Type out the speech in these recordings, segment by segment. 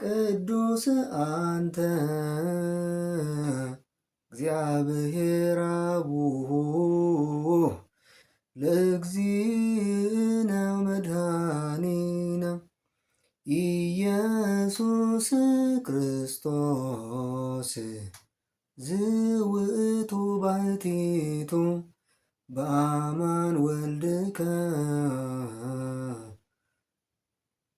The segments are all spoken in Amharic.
ቅዱስ አንተ እግዚአብሔር አቡሁ ለእግዚእነ መድኃኒነ ኢየሱስ ክርስቶስ ዝውእቱ ባሕቲቱ በአማን ወልድከ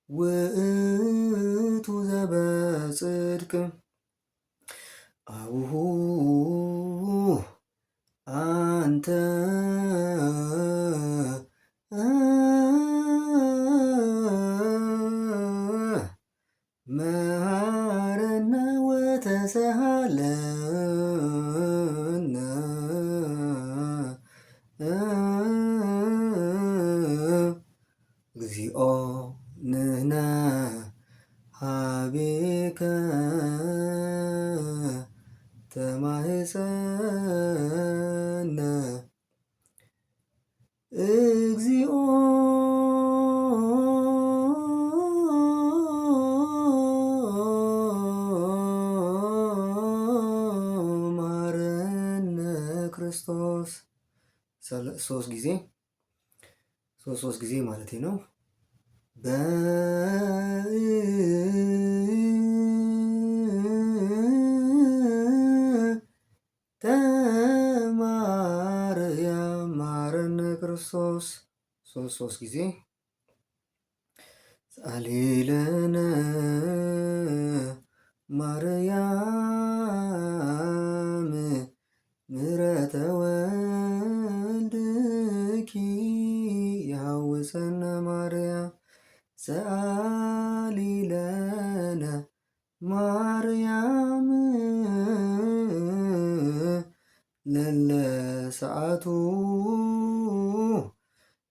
ውእቱ ዘበጽድቅ አቡሁ አንተ መሐረነ ወተሰሃለነ እግዚኦ ንሕነ ሀቤከ ተማህፀነ እግዚኦ ማረነ ክርስቶስ። ሶስት ጊዜ ሶስት ሶስት ጊዜ ማለት ነው። ተማርያም ማረነ ክርስቶስ ሶስት ሶስት ጊዜ ጸሊለነ ማርያም ምሕረተ ወልድኪ ያውሰነ ማርያም ሰአሊ ለነ ማርያም ለለ ሰዓቱ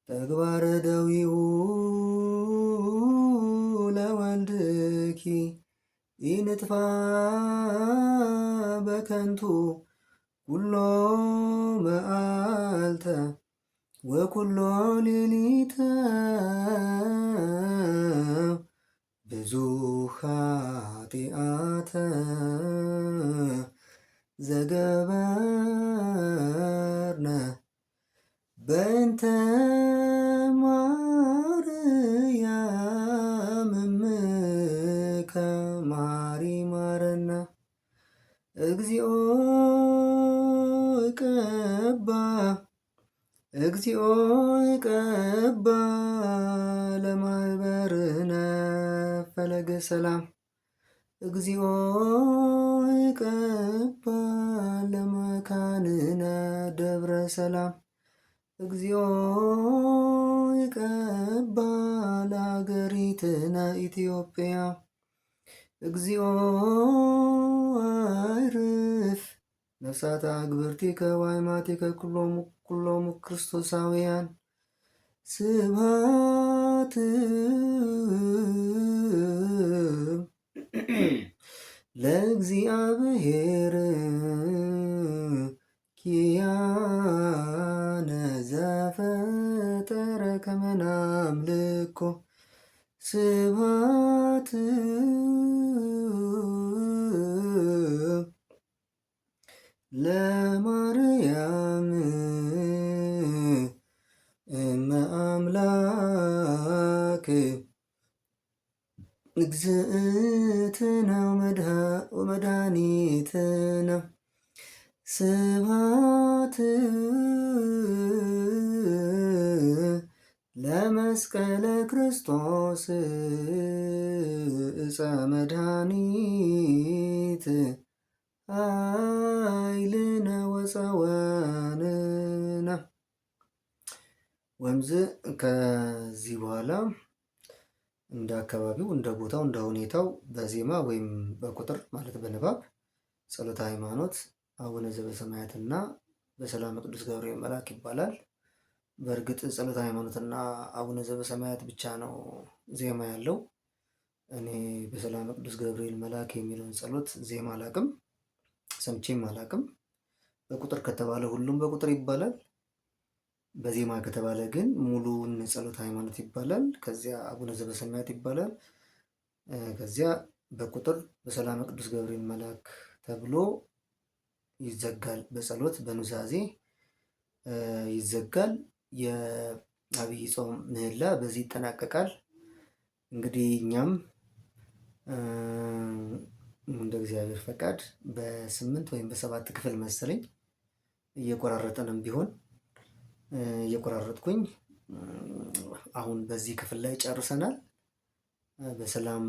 ተግባረ ደዊሁ ለወልድኪ ኢንጥፋ በከንቱ ኩሎ መዓልተ ወኩሎ ሌሊተ ብዙ ኃጢአተ ዘገበርነ በእንተ ማርያም እምከ ማሪ ማረና እግዚኦ ቀባ እግዚኦ ቀባ ለማኅበርነ ፈለገ ሰላም እግዚኦ ቀባ ለመካንነ ደብረ ሰላም እግዚኦ ይቀባ ለሀገሪትነ ኢትዮጵያ እግዚኦ አዕርፍ ነፍሳተ አግብርቲከ ወአእማቲከ ኩሎሙ ክርስቶሳውያን ስብሐት ለእግዚአብሔር ኪያነ ዘፈጠረ ከመ ናምልኮ ስብሐት ለማርያም እመ አምላክ እግዝእትነ ወመድኃኒትነ ስብሐት ለመስቀለ ክርስቶስ ዕፀ መድኃኒት ኃይልነ ወፀወንነ። ወምዝ ከዚህ በኋላ እንደ አካባቢው እንደ ቦታው እንደ ሁኔታው በዜማ ወይም በቁጥር ማለት በንባብ ጸሎተ ሃይማኖት፣ አቡነ ዘበሰማያትና በሰላም ቅዱስ ገብርኤል መልአክ ይባላል። በእርግጥ ጸሎተ ሃይማኖትና አቡነ ዘበሰማያት ብቻ ነው ዜማ ያለው። እኔ በሰላም ቅዱስ ገብርኤል መልአክ የሚለውን ጸሎት ዜማ አላቅም፣ ሰምቼም አላቅም። በቁጥር ከተባለ ሁሉም በቁጥር ይባላል። በዜማ ከተባለ ግን ሙሉውን ጸሎተ ሃይማኖት ይባላል። ከዚያ አቡነ ዘበሰማያት ይባላል። ከዚያ በቁጥር በሰላመ ቅዱስ ገብርኤል መልአክ ተብሎ ይዘጋል። በጸሎት በኑዛዜ ይዘጋል። የአብይ ጾም ምህላ በዚህ ይጠናቀቃል። እንግዲህ እኛም እንደ እግዚአብሔር ፈቃድ በ8 ወይም በ7 ክፍል መሰለኝ እየቆራረጠንም ቢሆን እየቆራረጥኩኝ አሁን በዚህ ክፍል ላይ ጨርሰናል። በሰላም